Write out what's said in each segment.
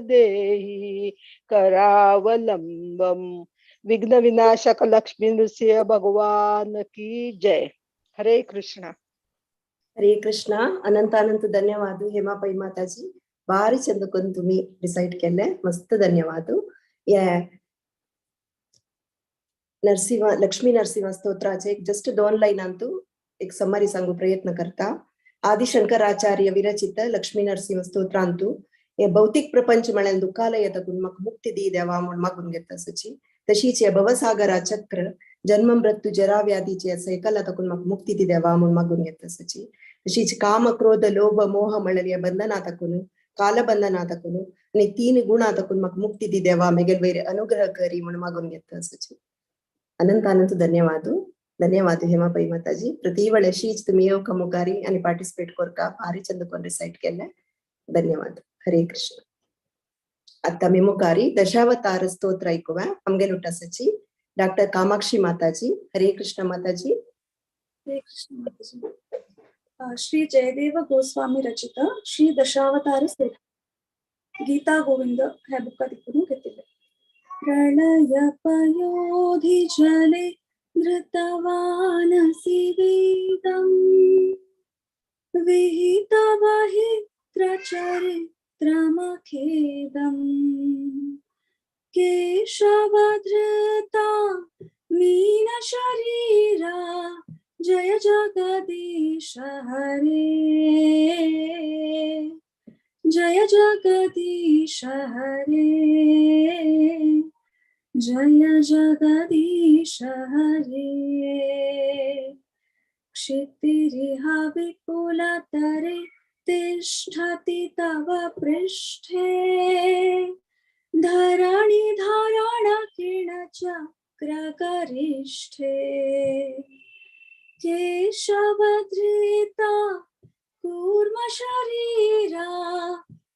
देहि करावलंबम। विघ्न विनाशक लक्ष्मी नृसिंह भगवान की जय। हरे कृष्णा। हरे कृष्णा। अनंत अनंत धन्यवाद हेमा पै माताजी, भारी चंद कोन तुम्ही डिसाइड केले, मस्त धन्यवाद। नरसिंह लक्ष्मी नरसिंह स्तोत्राचे एक जस्ट 2 लाईनांतू एक समरी सांगू प्रयत्न करता। आदिशंकराचार्य विरचित लक्ष्मी नरसिंह स्तोत्रांतू हे भौतिक प्रपंच म्हळ्यार दुःखालय तकून म्हाका मुक्ती दी देवा म्हूण मागून घेता सची। तशीच हे भवसागरा चक्र जन्म मृत्यू जरा व्याधीचे सैकला तकून म्हाका मुक्ती दी देवा म्हूण मागून घेता सची। तशीच काम क्रोध लोभ मोह म्हळ्यार हे बंधना तकून कालबंधना तकून आनी 3 गुणा तकून म्हाका मुक्ती दी देवा मेगेल वयर अनुग्रह करी म्हूण मागून घेता सची। अनंत अनंत धन्यवाद। धन्यवाद हेमा पै माताजी। प्रति शीच तुम्ही येवका मुखारी आणि पार्टिसिपेट करका भारी चंद कोण रिसाइट केले, धन्यवाद। हरे कृष्ण। आता मी मुखारी दशावतार स्तोत्र ऐकूया आमगे लुटासाची डॉक्टर कामाक्षी माताजी। हरे कृष्ण माताजी। हरे कृष्ण माताजी। श्री जयदेव गोस्वामी रचित श्री दशावतार स्तोत्र गीता गोविंद ह्या बुका तिकडून घेतले। प्रणय पयोधि जले धृतवानसि वेदं विहितवहित्र चरित्रमखेदं केशवधृता मीनशरीरा जय जगदीश हरे जय जगदीश हरे जय जगदीश हरे। क्षितिरिह विपुलतरे तिष्ठति तव पृष्ठे धरणी धारण किरण चक्रगरिष्ठे केशवधृता कूर्म शरीरा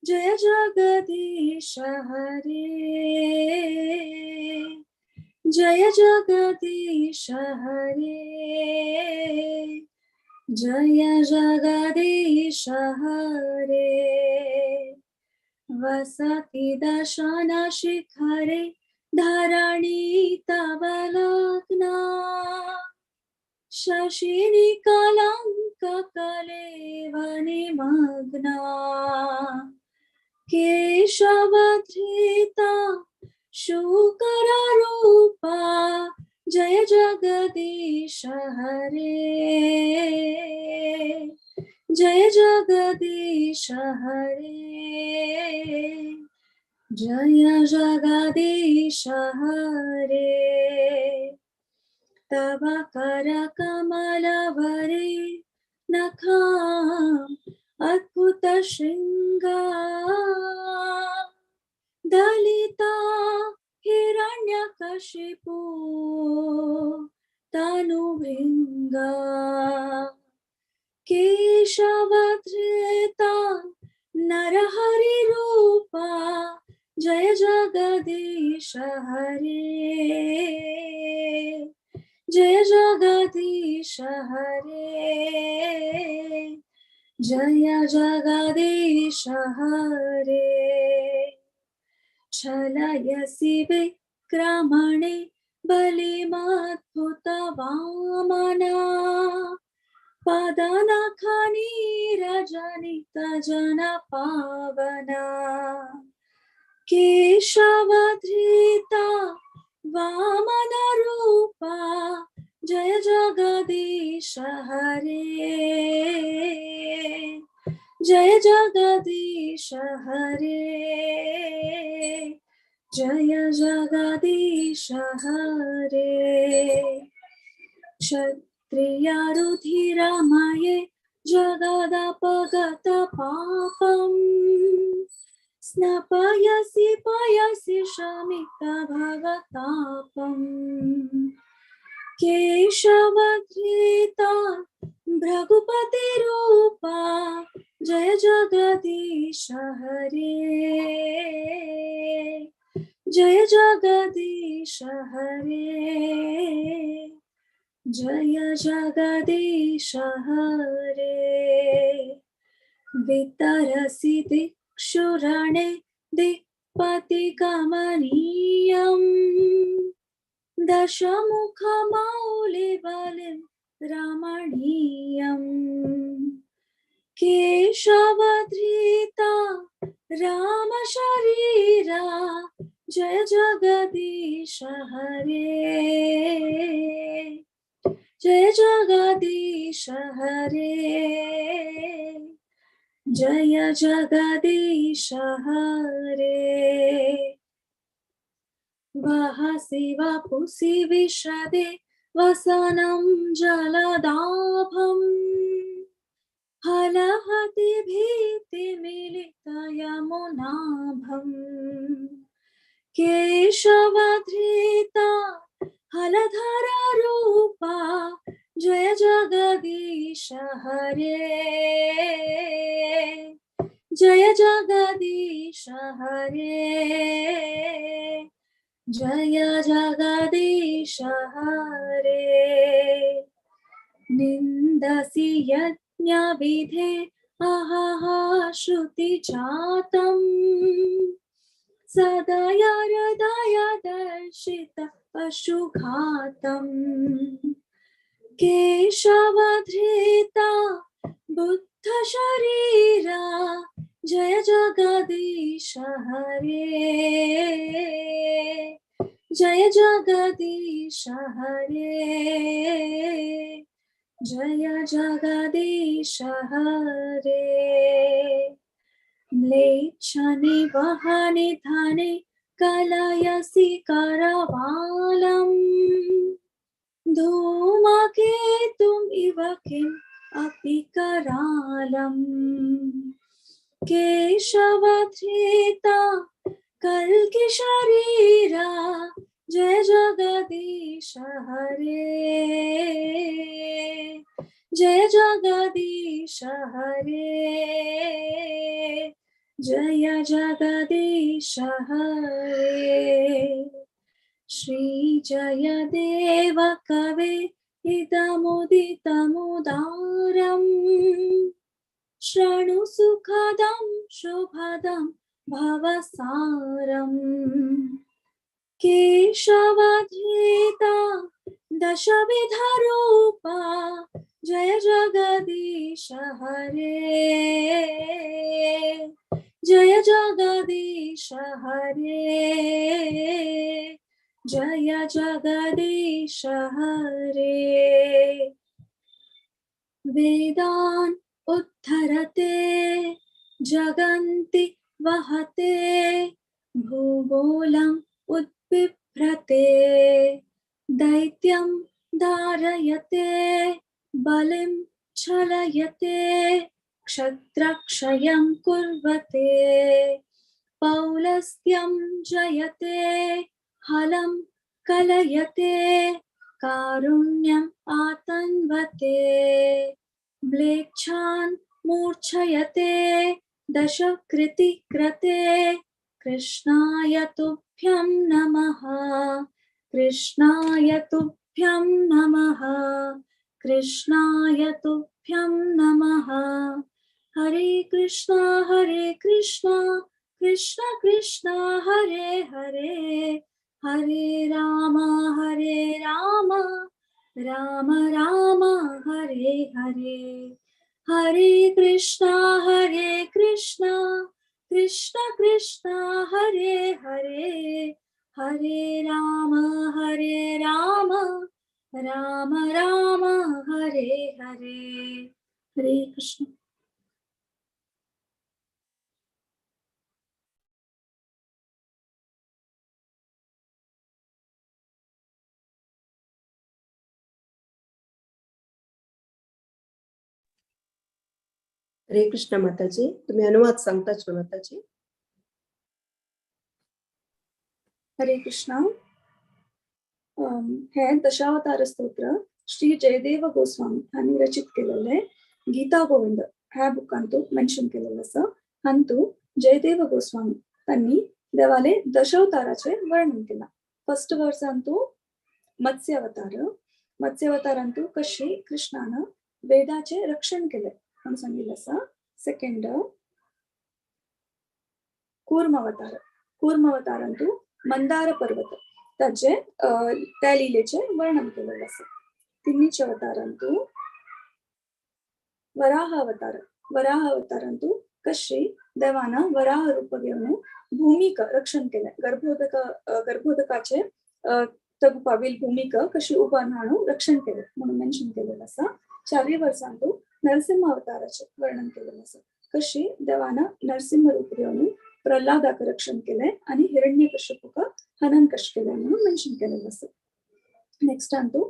जय जगदीश हरे जय जगदीश हरे जय जगदीश हरे। वसति दशन शिखरे धरणी तव लग्ना शशिनि कलंक कलेव निमग्ना केशवधृता शूकररूपा जय जगदीश हरे जय जगदीश हरे जय जगदीश हरे। तव करकमलवरे नखां अद्भुत शृंगा दलिता हिरण्यकशिपु तनुभृंगा केशवधृता नरहरिरूपा जय जगदीश हरे जय जगदीश हरे जय जगदीश हरे। छलयसि विक्रमणे बलिमद्भुत वामना पदनखनीरजनित जन पावना केशवधृता वामन रूपा जय जगदीश हरे जय जगदीश हरे जय जगदीश हरे। क्षत्रिय रुधिरमये जगदपगत पापं स्नपयसि पयसि शमित भवतापम् केशवधृता भृगुपतिरूपा जय जगदीश हरे जय जगदीश हरे जय जगदीश हरे। वितरसि दिक्षुरणे दिक्पतिकमनीयं दशमुखमौलिबलिं रमणीयम् केशवधृता रामशरीरा जय जगदीश हरे जय जगदीश हरे जय जगदीश हरे। वहसि वपुसि विशदे वसनं जलदाभम् हलहति भीतिमिलितयमुनाभम् केशवधृता हलधररूपा जय जगदीश हरे जय जगदीश हरे जय जगदीश हरे। निन्दसि यज्ञविधे अहः श्रुतिजातम् सदय हृदय दर्शित पशुघातम् केशवधृता बुद्धशरीरा जय जगदीश हरे जय जगदीश हरे जय जगदीश हरे। म्लेच्छनि वहनि धने कलयसि करवालम् धूमकेतुम् इव किम् अपि करालम् केशवधृता कल्किशरीरा जय जगदीश हरे जय जगदीश हरे जय जगदीश हरे। श्री जयदेव कवे इदमुदितमुदारम् शृणु सुखदं शुभदं भवसारम् केशवधृता दशविधरूपा जय जगदीश हरे जय जगदीश हरे जय जगदीश हरे। वेदान् उद्धरते जगन्ति वहते भूगोलम् उद्बिभ्रते दैत्यं धारयते बलिं छलयते क्षत्रक्षयं कुर्वते पौलस्त्यं जयते हलं कलयते कारुण्यम् आतन्वते म्लेच्छान् मूर्छयते दशकृतिक्रते कृष्णाय तुभ्यं नमः कृष्णाय तुभ्यं नमः कृष्णाय तुभ्यं नमः। हरे कृष्णा कृष्ण कृष्ण हरे हरे हरे राम राम राम हरे हरे हरे कृष्णा कृष्ण कृष्ण हरे हरे हरे राम राम राम हरे हरे। हरे कृष्ण। हरे कृष्ण माताजी, तुम्ही अनुवाद सांगताच ना माताजी? हरे कृष्णा। हे दशावतार स्तोत्र श्री जयदेव गोस्वामी हांणी रचित केलेले गीता गोविंद ह्या बुकांतू मेन्शन केलेलं आसा। हांतू जयदेव गोस्वामी तांणी देवाले दशावताराचे वर्णन केला। फर्स्ट वर्सांतू मत्स्य अवतार, मत्स्य अवतारांतू कशी कृष्णान वेदाचे रक्षण केले म्हणून सांगितलं आसा। सेकंड कूर्म अवतार. कूर्म अवतारांतू मंदार पर्वत ताचे त्या लिलेचे वर्णन केलेले आसा. तिन्नीच्या अवतारांतू वराह अवतार. वराह अवतारांतू कशी देवाना वराह रूप घेवन भूमिक रक्षण केले. गर्भोदक गर्भोदकाचे तगुपावील भूमिक कशी उबा न्हाणू रक्षण केले म्हणून मेन्शन केलेलं आसा. चारय वर्सांतू नरसिंह अवताराचे वर्णन केलेलं आसा. कशी देवाना नरसिंह रूप घेवन प्रल्हादाक रक्षण केले आणि हिरण्यकश्यपूक हनन कश केले म्हणून मेन्शन केलेलं आसा. नेक्स्ट अंतू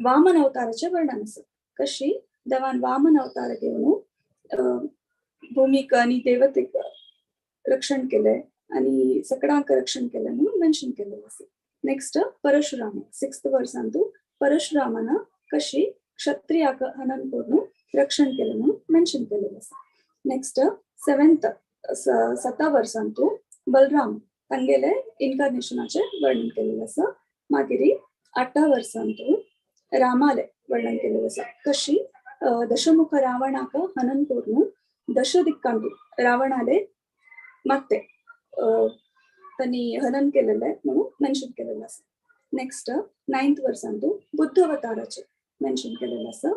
वामन अवताराचे वर्णन आसा. कशी देवान वामन अवतार घेवन भूमिक आणि देवतेक रक्षण केले आणि सकडांक रक्षण केले म्हणून मेन्शन केलेलं आसा. नेक्स्ट परशुराम. सिक्स्थ वर्सांतू परशुरामाना कशी क्षत्रियाक हनन करून रक्षण केले म्हणून मेन्शन केलेलं आसा. नेक्स्ट सेवेंथ सता वर्सांतू बलराम तांगेले इन्कार्नेशनाचे वर्णन केलेलं आसा. मागीर आठा वर्सांतू रामाले वर्णन केलेलं आसा. कशी दशमुख रावणाक हनन करून दश दिक्कांतू रावणाले ಮತ್ತೆ त्यांनी हनन केलेलं म्हणून मेन्शन केलेलं आसा. नेक्स्ट नायन्थ वर्सांतू बुद्ध अवताराचे मेन्शन केलेलं आसा.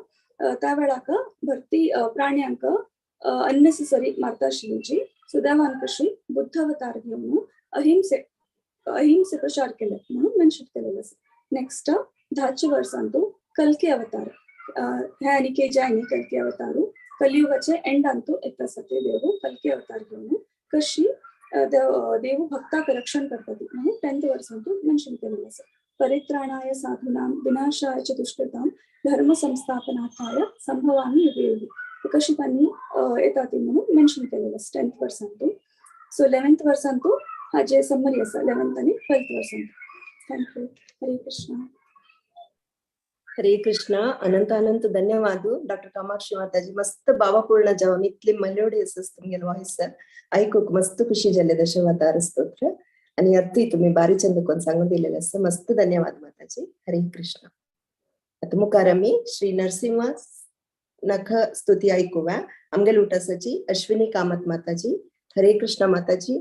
त्या वेळाक भरती प्राण्यांक अननेसेसरी मारता आशिल्ली जी सो देवान कशी बुद्ध अवतार घेवन अहिंसे अहिंसे प्रचार केले म्हणून मेन्शन केलेलं आसा. नेक्स्ट धाचे वर्सांतू कल्की अवतार. हे आनी के जायनी कल्की अवतारू कलियुगाचे एंडांतू येता आसा ते देव कल्की अवतार घेवन कशी देव भक्ताक रक्षण करतात म्हणून टेन्थ वर्सांतू मेन्शन केलेलं आसा. परित्राणाय साधूनां विनाशाय च दुष्कृतां धर्म संस्थापनार्थाय संभवामी युगे युगे कशी त्यांनी येता ती म्हणून मेन्शन केलेलं आसा टेन्थ वर्सांतू. सो इलेव्हन्थ वर्सांतू हाजे समरी आसा इलेव्हन्थ आनी ट्वेल्थ वर्सांतू. Thank you. Hare Krishna. Hare Krishna. अनंत अनंत धन्यवाद डॉक्टर कामाक्षी माताजी. मस्त भावपूर्ण जवाब इतली मेलोडियस तुमगेले वॉइस ऐकूक मस्त खुशी जाले दशावतार स्तोत्र आणि अर्थी तुम्ही बारी चंद कोण सांगून दिलेले आसा. मस्त धन्यवाद माताजी. हरे कृष्ण. आता मुखार आमी श्री नरसिंह नख स्तुती ऐकूया. आमगेले उटासाची अश्विनी कामत माताजी. हरे कृष्ण माताजी.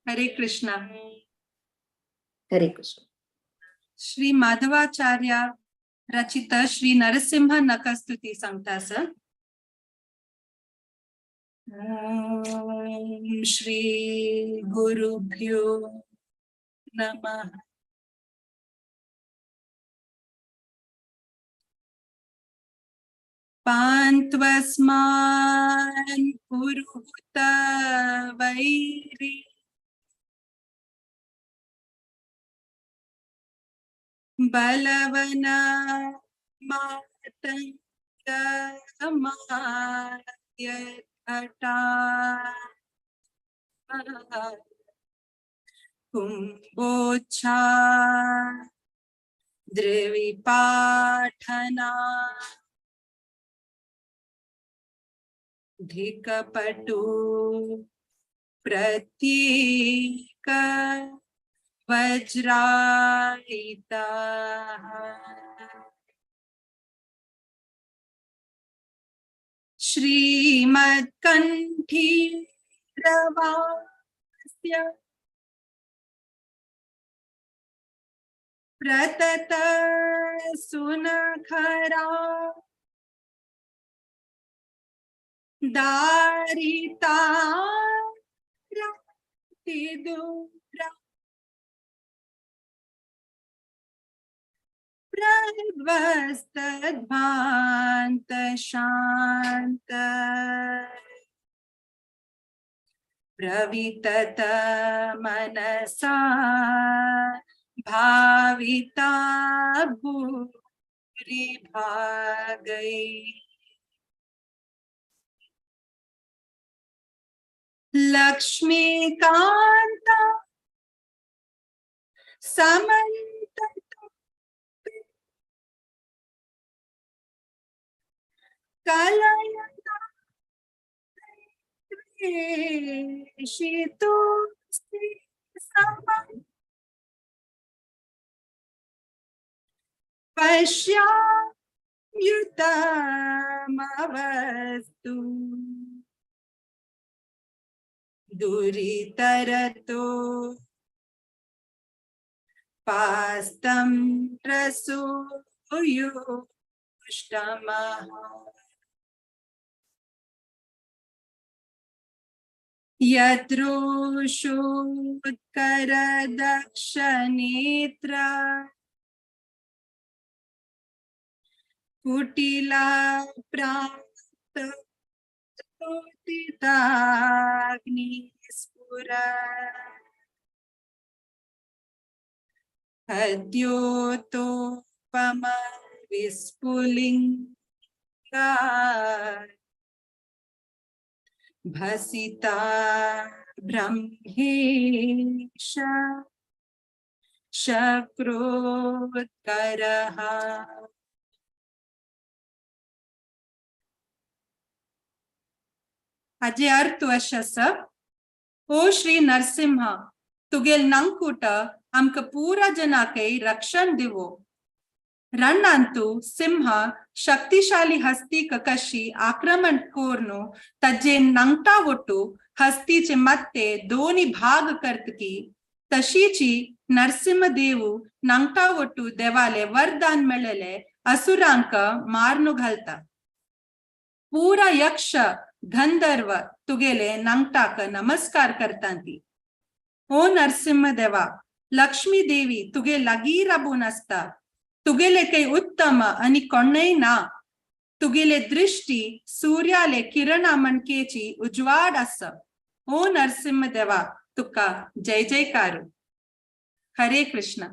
हरे कृष्णा. हरे कृष्ण. श्री माधवाचार्य रचित श्री नरसिंह नखस्तुती सांगता सर. ॐ श्री गुरुभ्यो नमः. पान्त्वस्मान् पुरुहूत वैरी बलवना मातङ्गमायघटा कुम्भोच्छा द्रविपाठना धिकपटु प्रत्येक वज्रायिता. श्रीमत्कण्ठीरवास्य प्रतत सुनखरा दारिता दूरा प्रध्वस्तध्वान्त शान्त प्रवितत मनसा भाविता भूरि भागै. लक्ष्मीकांता समंत कलयता द्वेषितोऽस्ति समं पश्याम्येव संयुतमवस्तु दुरितरतो पास्तं रसोयुष्टमः यद्रोषोत्करदक्षनेत्रा कुटिला प्राप्त स्फुरा हद्योतोपमा विस्फुलिंगा भसिता ब्रह्मेश शक्रोत्करः। हाजे अर्थ अशें आसा, ओ श्री नरसिंह तुगेल नंकूट आमकां पुरा जनाकय रक्षण दिवो। रणांतु सिंह शक्तिशाली हस्तीक कशी आक्रमण कोरनु तज्जे नंगटा ಒಟ್ಟು हस्तीचे ಮತ್ತೆ दोनी भाग करतकी तशीची नरसिंह देवू नंगटा ಒಟ್ಟು देवाले वरदान मेळले असुरांक मारनु घालता। पूरा यक्ष गंधर्व तुगेले नंगटाक नमस्कार करतांती। ओ नरसिंह देवा लक्ष्मी देवी तुगे लागी राबून आसता। तुगेले काही उत्तम आणि कोणय ना। तुगेले दृष्टी सूर्याले किरणा मणकेची उजवाड आसा। ओ नरसिंह देवा तुका जय जयकार। हरे कृष्ण।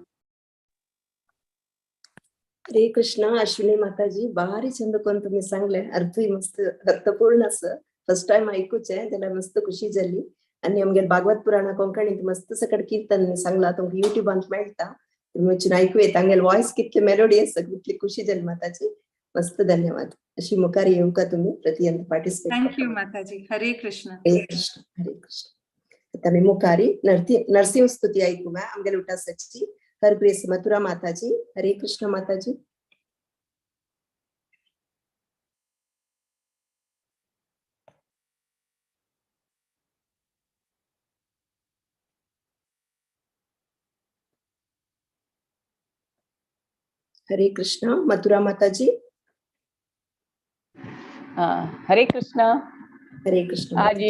हरे कृष्ण। अश्विनी माताजी भारी छंद कोण तुम्ही सांगले, अर्थूय मस्त अर्थपूर्ण असं फर्स्ट टाइम ऐकूचे जाल्यार मस्त खुशी जाली। आनी आमगेर भागवत पुराणा कोंकणीत मस्त सकट कीर्तन सांगला तुमकां युट्यूबांत मेळटा, तुमी वचून आयकू येता। आमगेले वॉयस कितले मेलोडी आसा, कितली खुशी जाली माताजी, मस्त धन्यवाद। अशी मुखार येवका तुमी प्रतियंत पार्टिसिपेट। Thank you माताजी। हरे कृष्ण। हरे कृष्ण। हरे कृष्ण। आतां आमी मुखारी नरसिंह स्तुती आयकुया आमगेले उटासाची। हर ग्रेस मथुरा माताजी। हरे कृष्ण माताजी। हरे कृष्ण मथुरा माताजी। हरे कृष्ण। हरे कृष्ण। आज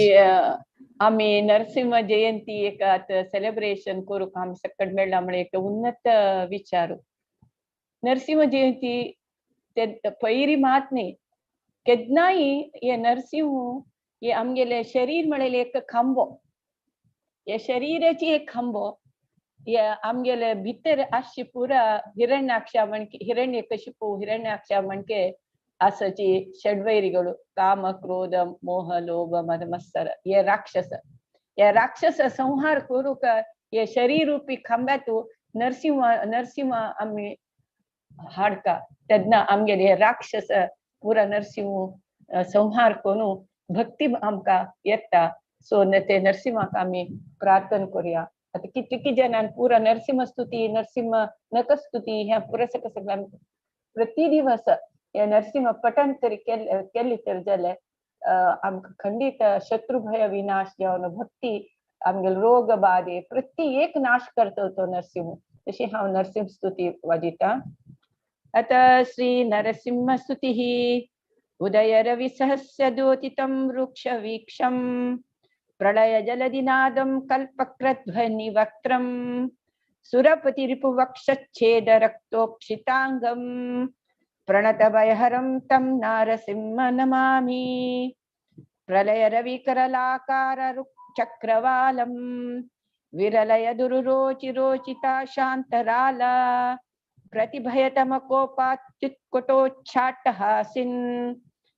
आमी नरसिंह जयंती एक सेलिब्रेशन करूंक आमी सकट मेळ्ळा म्हळ्यार एक उन्नत विचार। नरसिंह जयंती ते पयरी मात न्ही, केन्नाय हे नरसिंह हे आमगेले शरीर म्हळ्यार एक खांबो, हे शरीराची एक खांबो, हे आमगेले भितर आसची पुरा हिरण्याक्षा म्हणके हिरण्यकशिपू हिरण्याक्षा म्हणके आसची षड्वैरिಗಳು काम क्रोध मोह लोभ मद मत्सर हे राक्षस, हे राक्षस संहार करूक हे शरीर रूपी खांब्यातू नरसिंह नरसिंह आमी हाडका तेन्ना आमगेले हे राक्षस पुरा नरसिंह संहार करून भक्ती आमकां येता। सो ते नरसिंहाक आमी प्रार्थना करुया। आतां कितकी जाणान पुरा नरसिंह स्तुती नरसिंह नकस्तुती ह्या पुरा सगळं प्रति दिवस हे नरसिंह पठन तरी केली तर जाल्यार आमकां खंडीत शत्रुभय विनाश जावन भक्ती आमगेले रोग बाधे प्रति एक नाश करता तो नरसिंह। तशी हांव नरसिंह स्तुती वाजयता। आतां श्री नरसिंह स्तुतिः। उदय रवि सहस्र द्योतितं वृक्षवीक्षं प्रलय जलदिनादं कल्पक्रध्वनिवक्त्रं सुरपति रिपुवक्षच्छेद रक्तोक्षितांगं प्रणतभयहरं तं नारसिंह नमामि। प्रलय रविकरलाकार चक्रवालं विरलय दुरुरोचि रोचिता शान्तराला प्रतिभयतम कोपात्युत्कटोच्छाट्टहासिन्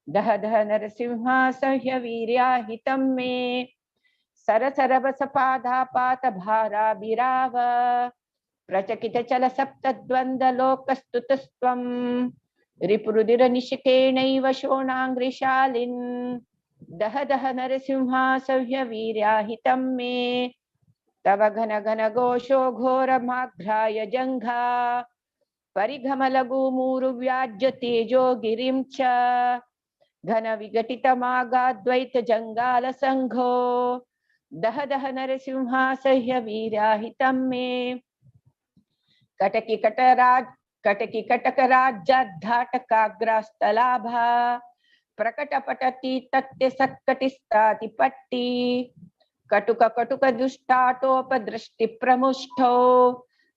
दह दह नरसिंह सह्य वीर्याहितं मे। सरसरवसपादापातभाराभिराव प्रचकित चल सप्तद्वन्द्वलोकस्तुतस्त्वं रिपुरुदिरनिशिकेणैव शोणाङ्घ्रिशालिन् दह दह नरसिंह सह्य वीर्याहितं मे। तव घन घन घोषो घोरमाघ्राय जङ्घा परिघमलघु मूरुव्याज्य तेजो गिरिं च घन विघटित मागाद्वैत जंगाल संघो दह दह नरसिंहासह्य वीराहितं मे। कटकी कटराज कटकी कटक राज्याद्धाटकाग्रस्थलाभा प्रकट पटति तत्य सत्कटिस्ताति पट्टी कटुक कटुक दुष्टाटोपदृष्टि प्रमुष्ठो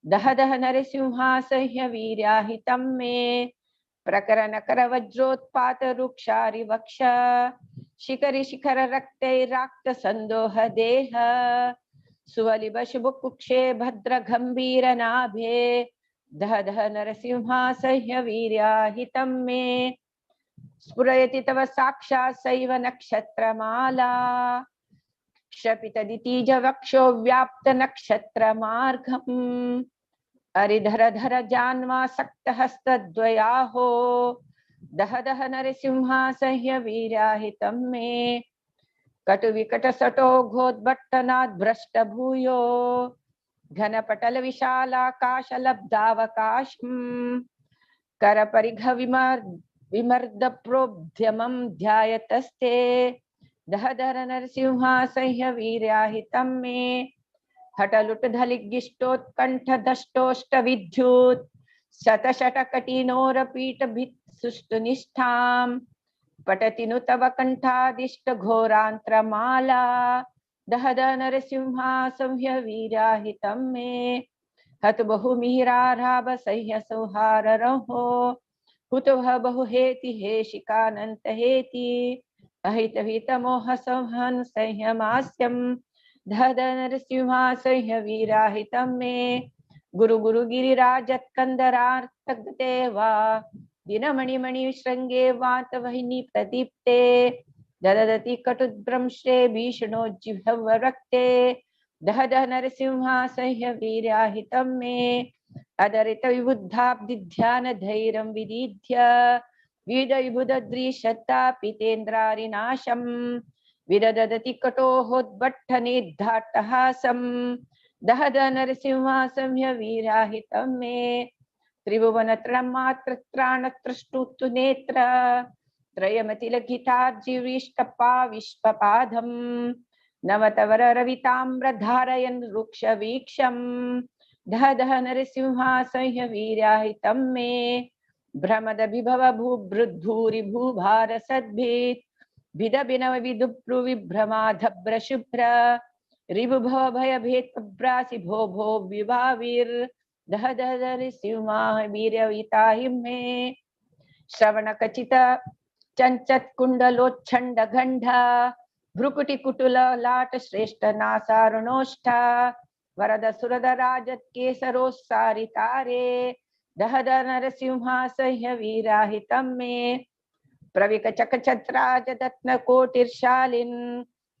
दह दह नरसिंहासह्य वीराहितं मे। प्रकरण कर वज्रोत्पात रुक्षारि वक्ष शिखरि शिखर रक्तैराक्त संदोह देह सुवलिब शुभकुक्षे भद्र गंभीर नाभे दह दह नरसिंहासह्य वीर्याहितं मे। स्फुरयति तव साक्षात् सैव नक्षत्रमाला क्षपितदितिज वक्षो व्याप्त नक्षत्रमार्गम् हरिधर धर जान्वासक्तहस्तद्वयाहो दह दह नरसिंहासह्य वीराहितं मे। कटु विकट सटो घोद्भट्टनाद भ्रष्ट भूयो घनपटल विशालाकाशलब्धावकाशं करपरिघ विमर्द प्रोद्यमं ध्यायतस्ते दह दह नरसिंहासह्य वीराहितं मे। हटलुटधलिगिष्टोत्कण्ठदष्टोष्ट विद्युत् शतशटकटिनोरपीठभित्सुष्टुनिष्ठां पटति नु तव कण्ठादिष्ट घोरान्त्रमाला दह दह नरसिंहासह्य वीराहितं मे। हतु बहुमिहिराराभसह्य संहाररहो हुतुभ बहुहेति हेशिकानन्त हेति अहितहितमोह संहन संयमास्यं दह दह नरसिंहासह्य वीराहितं मे। गुरु गुरु गिरिराजत्कन्दरार्तगते वा दिनमणिमणि शृङ्गे वातवहिनी प्रदीप्ते ददति कटुद्भ्रंशे भीषणोज्जिह्वरक्ते दह दह नरसिंहासह्य वीराहितं मे। अदरित विबुद्धाब्धिध्यान धैर्यं विदीध्य विविध विबुधद्रिशतापितेन्द्रारिनाशं विददति कटोहोद्भट्टनिर्धाट्टहासं दह दह नरसिंहासह्य वीराहितं मे। त्रिभुवनतृणमात्रत्राणत्रष्टुतु नेत्र त्रयमतिलघितार्जिविष्टपाविष्पपादं नवतवररविताम्रधारयन् वृक्षवीक्षं दह दह नरसिंहासह्य वीराहितं मे। भ्रमदभिभव भूभृद्भूरि भूभारसद्भित् भिदभिनव विदुप्रुविभ्रमाधभ्रशुभ्र रिभुभव भयभेत्प्रासि भो भो विभावीर् दह दह नरसिंहा वीरविताहि मे। श्रवणकचित चञ्चत्कुण्डलोच्छण्डगण्ड भ्रुकुटिकुटुल लाट श्रेष्ठ नासारुणोष्ठ वरद सुरद राजत्केसरोस्सारितारे दह दह नरसिंहासह्य वीराहितं मे। प्रविकचकछत्राजदत्नकोटिर्शालिन्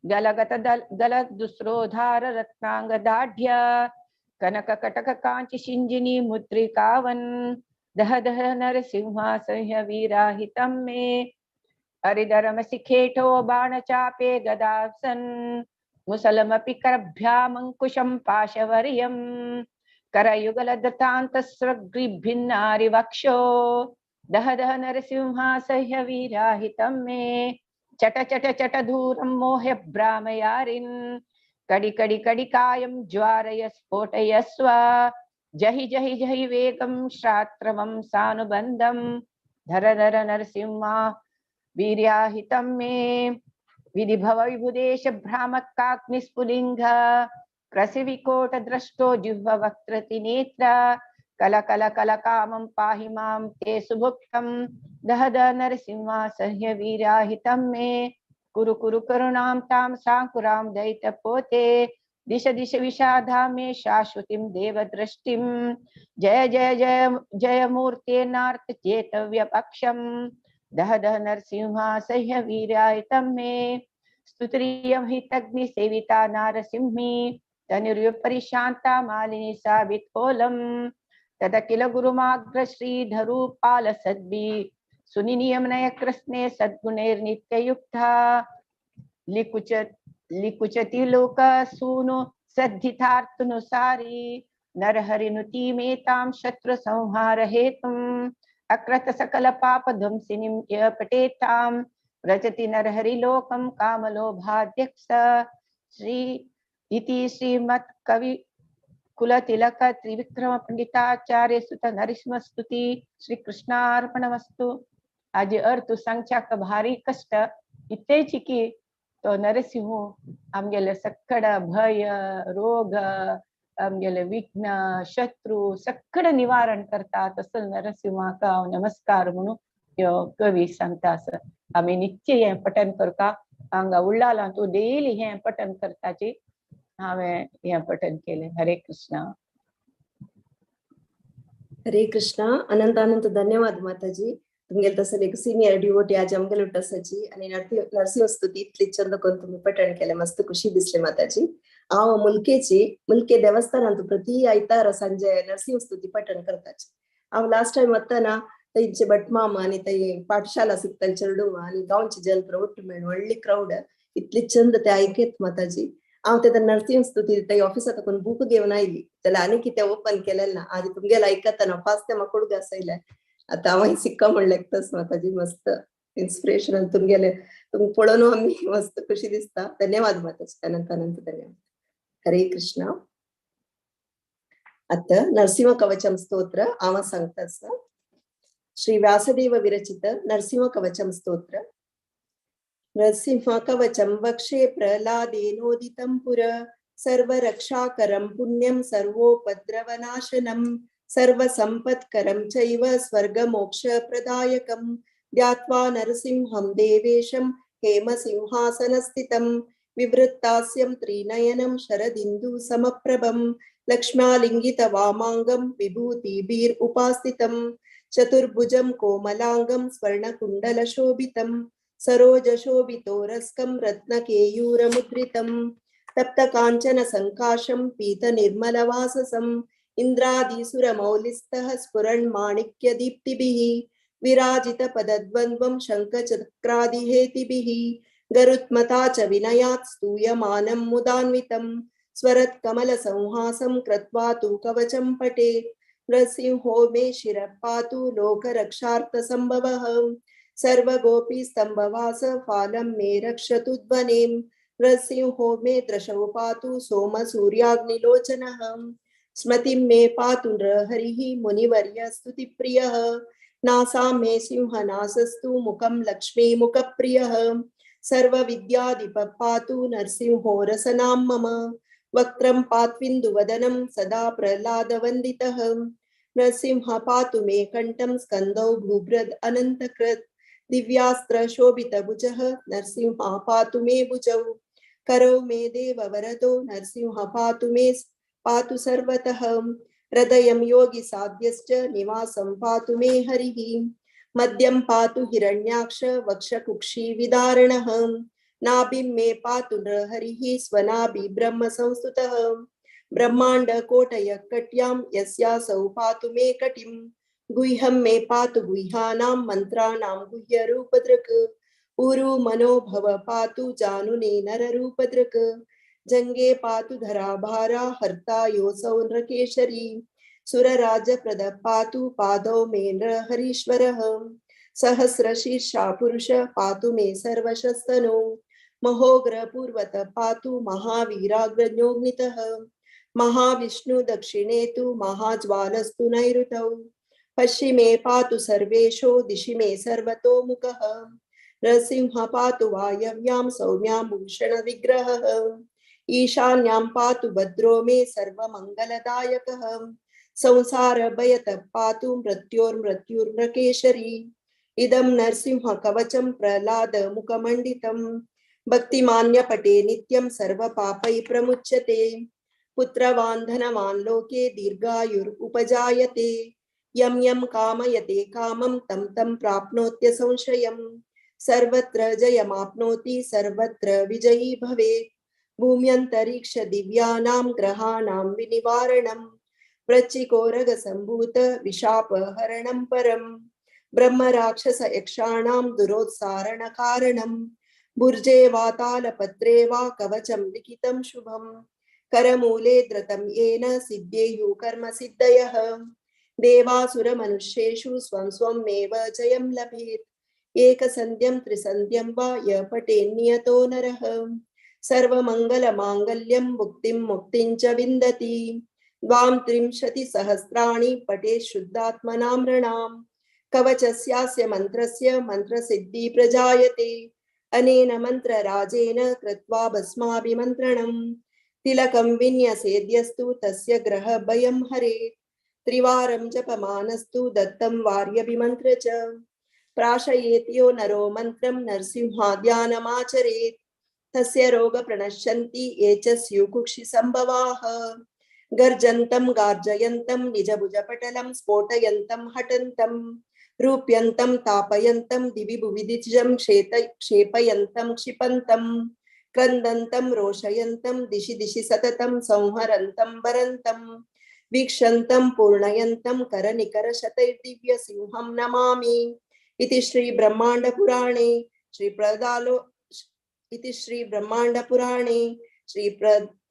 गलगत गलदुस्रोधार रत्नांगदाढ्य कनक कटक कांची शिंजिनी मुद्रिकावन दह दह नरसिंहासह्य वीराहितं मे। हरिधरमसि खेटो बाणचापे गदासन मुसलमपि करभ्यामङ्कुशं पाशवर्यं करयुगलदतान्तस्रग्भिन्नारिवक्षो दह दह नरसिंहासह्य वीराहितं मे। चट चट चट धूरं मोह्य भ्रामयारिन् कडि कडि कडिकायं ज्वारय स्फोटयस्व जहि जहि जहि वेगं श्रात्रवं सानुबन्धं धर धर नरसिंहा वीर्याहितं मे। विधिभव विभुदेश भ्रामकाग्निस्फुलिङ्ग प्रसिविकोटद्रष्टो जिह्ववक्त्रतिनेत्र कल कल कल कामं पाहि मां ते सुभुक्तं दह दह नरसिंहासह्य वीराहितं मे। कुरु कुरु करुणां तां साङ्कुरां दैतपोते दिश दिश विषादा मे शाश्वतीं देवदृष्टिं जय जय जय जय मूर्ते नार्त चेतव्यपक्षं दह दह नरसिंहासह्य वीराहितं मे। स्तुत्रियं हितग्निसेविता नारसिंही तनुर्युपरिशान्ता मालिनी सावित्कोलं तदखिल गुरुमाग्रश्रीधरूपालसद्भि सुनिनियमनयकृष्णे सद्गुणैर्नित्ययुक्ता लिकुचति लोकसूनु सद्धितार्थनुसारी नरहरिनुतीमेतां शत्रु संहार हेतुम् अकृत सकल पाप ध्वंसिनीं य पठेतां व्रजति नरहरिलोकं कामलोभाध्यक्ष। श्री इति श्रीमत् कवि कुलतिलक त्रिविक्रम पंडिताचार्य सुत नरसिंह स्तुती श्री कृष्णार्पणमस्तु। आज अर्थ सांगच्याक भारी कष्ट इतलेच की तो नरसिंह आमगेले सक्कड भय रोग आमगेले विघ्न शत्रू सक्कड निवारण करता। तसो नरसिंहाक हांव नमस्कार म्हणून ह्यो कवी सांगता आसा। आमी नित्य हें पठन करता, हांगा उल्लालां तूं डेली हें पठन करताची हांवें हें पठन केलें। हरे कृष्णा। हरे कृष्णा। अनंत अनंत धन्यवाद माताजी। तुमगेले तसले एक सिनियर डिवोटी आज आमगेले उट्टासाची आणि नरसिंह स्तुती इतली चंद करून तुम्ही पठण केले, मस्त खुशी दिसली माताजी। हांव मुलकेची मुलके देवस्थानांत प्रति आयतार संजय नरसिंह स्तुती पठण करताची। हांव लास्ट टाइम वतना थंयचे भटमामा आनी थंय पाठशाला शिकताले चेडूं आनी गांवचे जन ಒಟ್ಟು मेळून व्हडली क्रावड इतली चंद ते आयकत माताजी। हांव ते नरसिंह स्तुती थंय ऑफिसात कोण बूक घेवन आयली जाल्यार आनी कितें ओपन केलें ना। आज तुमगेले आयकतना फास्ट ते म्हाका कुडग आसयलें। आतां हांव सिक्का म्हणलें तस माताजी, मस्त इन्स्पिरेशन तुमगेले तुमकां पळोवन आमी मस्त खुशी दिसता। धन्यवाद माताजी, अनंत अनंत धन्यवाद। हरे कृष्णा। आतां नरसिंह कवचम स्तोत्र हांव सांगता आसा। श्री व्यासदेव विरचित नरसिंह कवचम स्तोत्र। नरसिंह कवचम वक्षे प्रह्लादेनोदितं पुर सर्वरक्षाकरं पुण्यं सर्वोपद्रवनाशनं सर्वसम्पत्करं चैव स्वर्गमोक्षप्रदायकं ध्यात्वा नरसिंहं देवेशं हेमसिंहासनस्थितं विवृत्तास्यं त्रिनयनं शरदिन्दु समप्रभं लक्ष्म्यालिङ्गितवामाङ्गं विभूतिभिरुपास्थितं चतुर्भुजं कोमलाङ्गं स्वर्णकुण्डलशोभितं सरोजशोभितोरस्कं रत्नकेयूरमुद्रितं तप्तकाञ्चन सङ्काशं पीतनिर्मलवाससं इन्द्रादिसुरमौलिस्तः स्फुरन्माणिक्यदीप्तिभिः विराजितपदद्वन्द्वं शङ्खचक्रादिहेतिभिः गरुत्मता च विनयात् स्तूयमानं मुदान्वितं स्वरत्कमलसंहासं कृत्वा तु कवचं पठे। नृसिंहो मे शिरः पातु लोकरक्षार्थसम्भवः सर्वगोपीस्तम्भवास फालं मे रक्षतु ध्वनिं। नृसिंहो मे दृशौ पातु सोमसूर्याग्निलोचनः स्मृतिं मे पातु नृहरिः मुनिवर्य स्तुतिप्रियः नासां मे सिंहनासस्तु मुखं लक्ष्मीमुखप्रियः सर्वविद्याधिपः पातु नरसिंहो रसनां मम वक्त्रं पात्विन्दुवदनं सदा प्रह्लादवन्दितः। नरसिंह पातु मे कण्ठं स्कन्दौ भूभृद् अनन्तकृत् दिव्यास्त्रशोभितभुजः नरसिंह पातु मे भुजौ। करौ मे देववरदो नरसिंह पातु मे पातु सर्वतः। हृदयं योगि साध्यश्च निवासं पातु मे हरिः। मद्यं पातु हिरण्याक्ष वक्षकुक्षि विदारणः। नाभिं मे पातु नृहरिः स्वनाभि ब्रह्म संस्तुतः। ब्रह्मांड कोटय कट्यां यस्यासौ पातु मे कटिं। गुह्यं मे पातु गुह्यानां मन्त्राणां गुह्यरूपदृक्। ऊरु मनोभव पातु जानुने नररूपदृक्। जंगे पातु धराभारा हर्ता योऽसौ नृकेशरी। सुरराजप्रद पातु पादौ मे नृहरीश्वरः। सहस्रशीर्षा पुरुष पातु मे सर्वशस्तनो। महोग्रपूर्वत पातु महावीराग्रज्ञोऽग्नितः। महाविष्णु दक्षिणे तु महाज्वालस्तु नैऋतौ। पश्चिमे पातु सर्वेशो दिशि मे सर्वतोमुखः। नरसिंह पातु वायव्यां सौम्यां भूषण विग्रहः। ईशान्यां पातु भद्रो मे सर्वमङ्गलदायकः। संसार भयतः पातु मृत्योर्मृत्युर्नकेशरी। इदं नरसिंह कवचं प्रह्लाद मुखमण्डितं। भक्तिमान्य पटे नित्यं सर्वपापैः प्रमुच्यते। पुत्रवान् धनवान् लोके दीर्घायुर् उपजायते। यं यं कामयते कामं तं तं प्राप्नोत्य संशयं। सर्वत्र जयमाप्नोति सर्वत्र विजयी भवेत्। भूम्यन्तरिक्ष दिव्यानां ग्रहाणां विनिवारणं। प्रचिकोरगसम्भूत विशापहरणं परं। ब्रह्मराक्षस यक्षाणां दुरोत्सारणकारणं। भुर्जे वा तालपत्रे वा कवचं लिखितं शुभं। करमूले धृतं येन सिद्ध्येयुः कर्म सिद्धयः। देवासुरमनुष्येषु स्वं स्वमेव जयं लभेत्। एकसन्ध्यं त्रिसन्ध्यं वा य पठेन्नियतो नरः। सर्वमङ्गलमाङ्गल्यं मुक्तिं मुक्तिं च विन्दति। 32 सहस्राणि पठे शुद्धात्मनां नृणाम्। कवचस्यास्य मन्त्रस्य मन्त्रसिद्धि प्रजायते। अनेन मन्त्रराजेन कृत्वा भस्माभिमन्त्रणम्। तिलकं विन्यसेद्यस्तु तस्य ग्रह भयं हरेत्। त्रिवारं जपमानस्तु दत्तं वार्यभिमन्त्र च। प्राशयेत्यो नरो मन्त्रं नरसिंहाध्यानमाचरेत्। तस्य रोग प्रणश्यन्ति ये च स्युकुक्षिसम्भवाः। गर्जन्तं गार्जयन्तं निजभुजपटलं स्फोटयन्तं हटन्तं रूप्यन्तं तापयन्तं दिवि भुवि दिजं क्षेपयन्तं क्षिपन्तं क्रन्दन्तं रोषयन्तं दिशि दिशि सततं संहरन्तं वरन्तं वीक्षन्तं पूर्णयन्तं करनिकरशतैर्दिव्यसिंहं नमामि। इति श्री ब्रह्माण्डपुराणे श्री प्रदालो इति श्री ब्रह्माण्डपुराणे श्री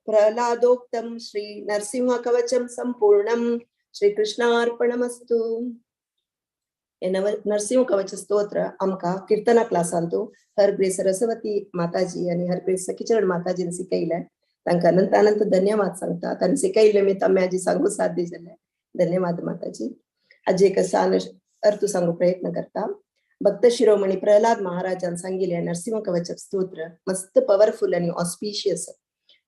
प्रहलादोक्तं श्री नरसिंह कवचं संपूर्णं। श्री कृष्णार्पणमस्तु। नरसिंह कवच स्तोत्र आमकां कीर्तना क्लासांतु हरग्रे सरस्वती माताजी आनी हरग्रे सखीचरण माताजीन शिकयलें। तांकां अनंत अनंत धन्यवाद सांगता। तांणी शिकयलें मी तम्मे आजी सांगू साध्य जालें। धन्यवाद माताजी। आजी एक सान अर्थ सांगू प्रयत्न करता। भक्त शिरोमणी प्रहलाद महाराजान सांगिल्लें नरसिंह कवच स्तोत्र मस्त पवरफुल आनी ऑस्पिशियस।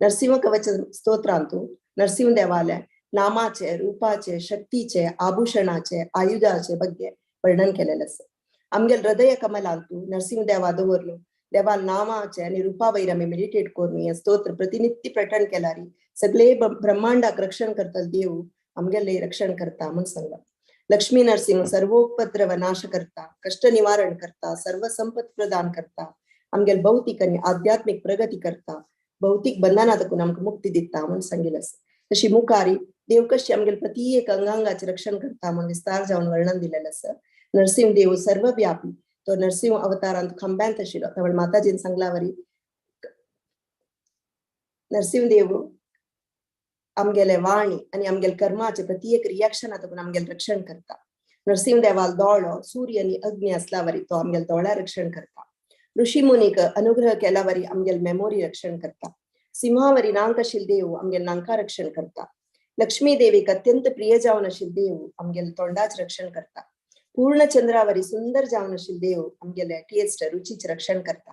नरसिंह कवच स्तोत्रांतु नरसिंह देवाले नामाचे, रूपाचे, शक्तीचे, आभूषणाचे, आयुधाचे ಬಗ್ಗೆ वर्णन केलेलें आसा। आमगेल हृदय कमलांतु नरसिंह देवा दवरलो देवा नामाचे आनी रूपा वयर आमी मेडिटेट करून हें स्तोत्र प्रतिनित्य पठण केल्यार सगळे ब्रह्मांडाक रक्षण करतले देव आमगेले रक्षण करता म्हूण सांगला। लक्ष्मी नरसिंह सर्वोपद्रव नाश करता, कष्ट निवारण करता, सर्व संपत प्रदान करता, आमगेल भौतिक आनी आध्यात्मिक प्रगती करता, भौतिक बंधना तकून आमकां मुक्ती दिता म्हूण सांगिल्लें आसा। तशी मुखारी देव कशी आमगेल प्रति एक अंगांगाचें रक्षण करता म्हूण विस्तार जावन वर्णन दिलेलें आसा। नरसिंह देव सर्वव्यापी, तो नरसिंह अवतारांत खांब्यांत आशिल्लो। तवळ माताजीन सांगला वरी नरसिंह देव आमगेले वाणी आनी आमगेले कर्माचे प्रति एक रिएक्शन तकून आमगेले रक्षण करता। नरसिंह देवाल दोळो सूर्य आनी अग्नी आसला वरी तो आमगेले दोळ्या रक्षण करता। ऋषी मुनीक अनुग्रह केला वरी आमगेले मेमोरी रक्षण करता। सिंहावरी नांक आशिल्लो देव आमगेले नांका रक्षण करता। लक्ष्मी देवीक अत्यंत प्रिय जावन आशिल्लो देव आमगेले तोंडाच रक्षण करता। पूर्ण चंद्रावरी सुंदर जावन आशिल्लो देव आमगेले टेस्ट रुचीच रक्षण करता।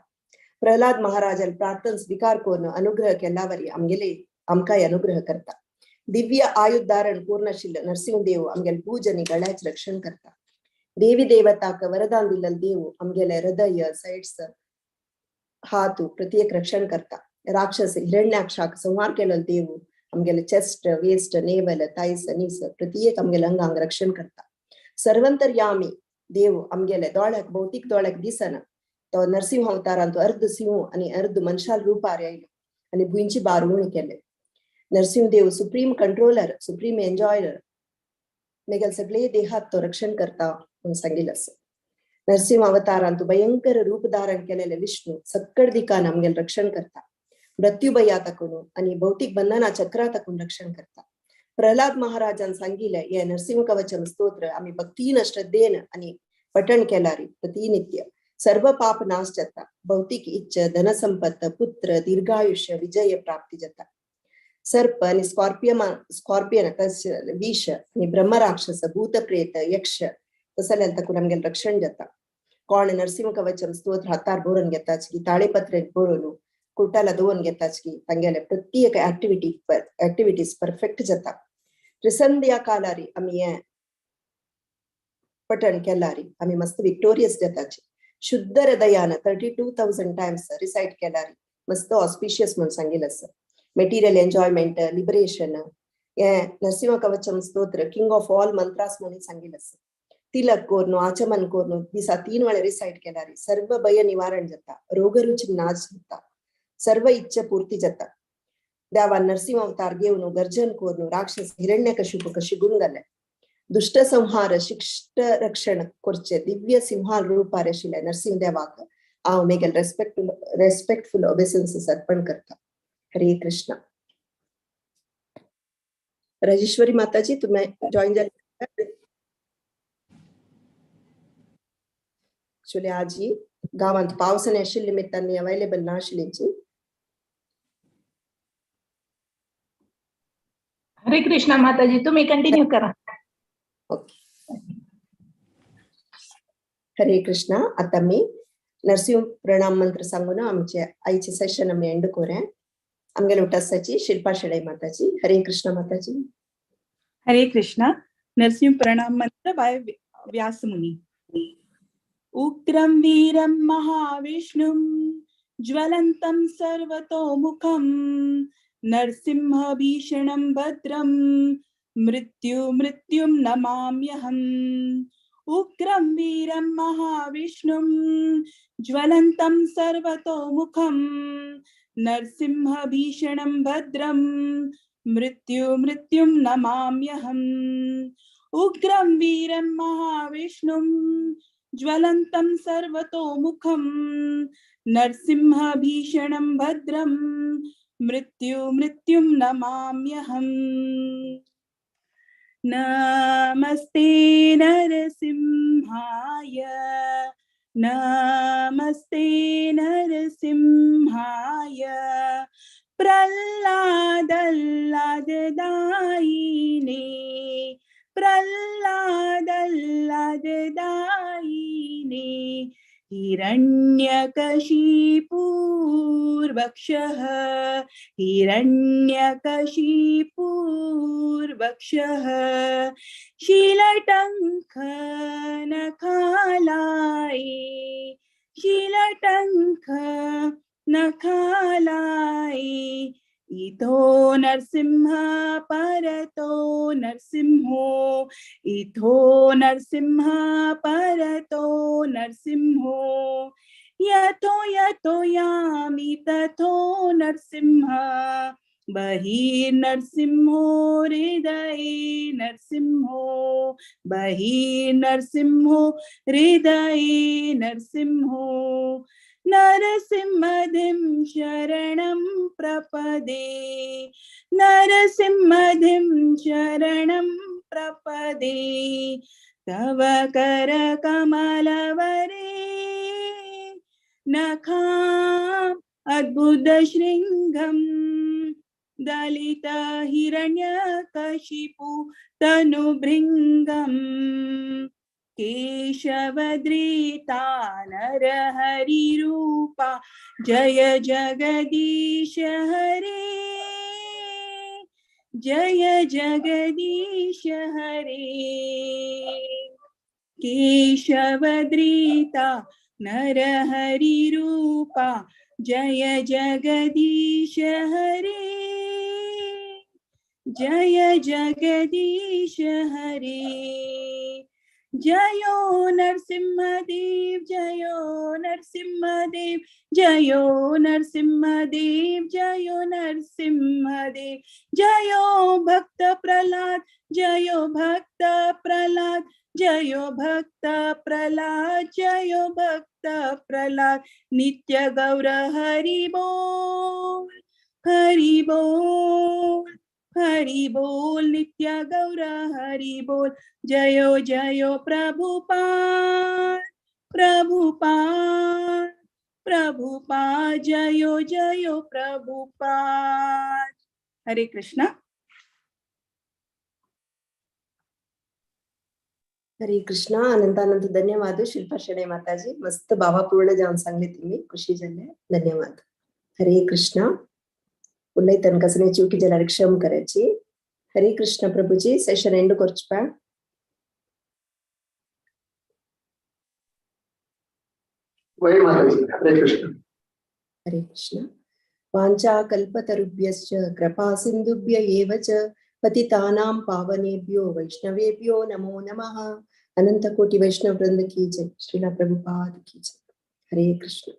प्रहलाद महाराजान प्रार्थना स्वीकार करून अनुग्रह केला वरी आमगेले आमकांय अनुग्रह करता। दिव्य आयुध धारण करून आशिल्लो नरसिंह देव आमगेले भुज आनी गळ्याच रक्षण करता। देवी देवताक वरदान दिल्लो देव आमगेले हृदय सायड्स हात प्रत्येक रक्षण करता। राक्षस हिरण्याक्षाक संहार केल्लो देव आमगेले चेस्ट, वेस्ट, नेवल, थायस, नीस प्रत्येक आमगेले अंगांक रक्षण करता। सर्वंतर्यामी देव आमगेले दोळ्याक भौतिक दोळ्याक दिसना तो नरसिंह अवतारांत अर्ध सिंह आनी अर्ध मनशाल रूपार आयलो आनी भुंयची बारवणी केले। Narsingh Dev supreme controller, supreme enjoyer, मेगेल सगळे देहात तो रक्षण करता म्हूण सांगिल्लें आसा। नरसिंह अवतारांत भयंकर रूप धारण केलेले विष्णु सक्कड दिकान आमगेले रक्षण करता। मृत्यु भया तकून आनी भौतिक बंधना चक्रा तकून रक्षण करता। प्रहलाद महाराजान सांगिल्लें हें नरसिंह कवचम स्तोत्र आमी भक्तीन श्रद्धेन आनी पठण केल्यार प्रतिनित्य सर्व पाप नाश जाता। भौतिक इच्छा, धनसंपत्त, पुत्र, दीर्घायुष्य, विजय प्राप्ती जाता। सर्प आनी स्कॉर्पियन विष आनी ब्रह्मराक्षस, भूत प्रेत, यक्ष तसल्यान तकून आमगेलें रक्षण जाता। कोण नरसिंह कवचम स्तोत्र हातार बरोवन घेताच की ताळेपत्र बरोवन कुर्टाला दवरून घेताच की तांगेले प्रत्येक ऍक्टिव्हिटीज परफेक्ट जाता। त्रिसंध्या कालारी आमी हें पठण केल्यार आमी मस्त विक्टोरियस जाताची। शुद्ध हृदयान 32,000 टायम्स रिसायट केल्यार मस्त ऑस्पिशियस म्हूण सांगिल्लें आसा। मटेरियल एन्जॉयमेंट, लिबरेशन हें नरसिंह कवचम स्तोत्र किंग ऑफ ऑल मंत्रास म्हणून सांगिल्लें आसा। तिलक करून आचमन करून दिसा 3 वेळा रिसायट केल्यार सर्व भय निवारण जाता, रोगरुची नाश जाता, सर्व इच्छा पूर्ती जाता। देवान नरसिंह अवतार घेवन गर्जन करून राक्षस हिरण्यकशिपूक शिगून घाले। दुष्ट संहार, शिष्ट रक्षण करचे दिव्य सिंहाल रूपार आशिल्ले नरसिंह देवाक हांव मेगेल रेस्पेक्टफुल ओबेसन्सेस अर्पण करता। हरे कृष्णा। राजेश्वरी माताजी तुम्ही जॉईन जाले. ऍक्च्युली आज ही गावांत पावस आशिल्ले निमित्तान अवेलेबल नाशिल्ली. हरे कृष्णा माताजी, तुम्ही कंटिन्यू करा. ओके, हरे कृष्णा. आता मी नरसिंह प्रणाम मंत्र सांगून आमचे आईचे सेशन आम्ही एंड करूया. आमगे लोटासाची शिल्पा शेळई माताजी. हरे कृष्ण माताजी. हरे कृष्णा. नरसिंह प्रणाम मंत्र बाय व्यासमुनि. उग्रं वीरं महाविष्णुं ज्वलन्तं सर्वतोमुखं नरसिंह भीषणं भद्रं मृत्यु मृत्युं नमाम्यहम्. उग्रं वीरं महाविष्णुं ज्वलन्तं सर्वतोमुखं नरसिंह भीषणं भद्रं मृत्यु मृत्युं नमाम्यहम्. उग्रं वीरं महाविष्णुं ज्वलन्तं सर्वतोमुखं नरसिंह भीषणं भद्रं मृत्यु मृत्युं नमाम्यहम्. नमस्ते नरसिंहाय, नमस्ते नरसिंहाय, प्रह्लादल्लाददायिने, प्रह्लादल्लाददायिने, हिरण्यकशिपूर्वक्षः, हिरण्यकशिपूर्वक्षः, शिलटङ्ख नखालाये, शिलटङ्ख नखालाये, इतो नरसिंह परतो नरसिंहो, इतो नरसिंह परतो नरसिंहो, यतो यतो यामि तथो नरसिंह, बहिर्नरसिंहो हृदये नरसिंहो, बहिर्नरसिंहो हृदये नरसिंहो, नरसिंहधिं शरणं प्रपदे, नरसिंहधिं शरणं प्रपदे, तव करकमलवरे नखाम् अद्भुतशृङ्गं दलित हिरण्यकशिपु तनुभृङ्गं केशवद्रीता नरहरिरूपा जय जगदीश हरे, जय जगदीश हरे. केशवद्रीता नरहरिरूपा जय जगदीश हरे, जय जगदीश हरे. जयो नरसिंहदेव, जयो नरसिंहदेव, जयो नरसिंहदेव, जयो नरसिंहदेव, जयो भक्त प्रहलाद, जयो भक्त प्रहलाद, जयो भक्त प्रहलाद, जयो भक्त प्रहलाद, नित्य गौर हरि बोल, हरि बोल, हरि बोल, नित्य गौर हरि बोल, जयो जयो प्रभुपाद, प्रभुपाद, प्रभुपाद, जयो जयो प्रभुपाद. हरे कृष्णा. हरे कृष्णा. अनंत धन्यवाद शिल्पा शेणे माताजी. मस्त भावापूर्ण जाऊन सांगले तुम्ही, खुशी झाले. धन्यवाद. हरे कृष्णा. उलयतन कसने चुकी जाल्यार क्षम करायची. हरे कृष्ण प्रभुजी, सेशन एंड करचपा. वही माताजी. हरे कृष्ण. हरे कृष्ण. वाञ्छा कल्पतरुभ्यश्च कृपा सिन्धुभ्य एव च पतितानां पावनेभ्यो वैष्णवेभ्यो नमो नमः. अनंत कोटि वैष्णव वृंद की जय. श्रीला प्रभुपाद की जय. हरे कृष्ण.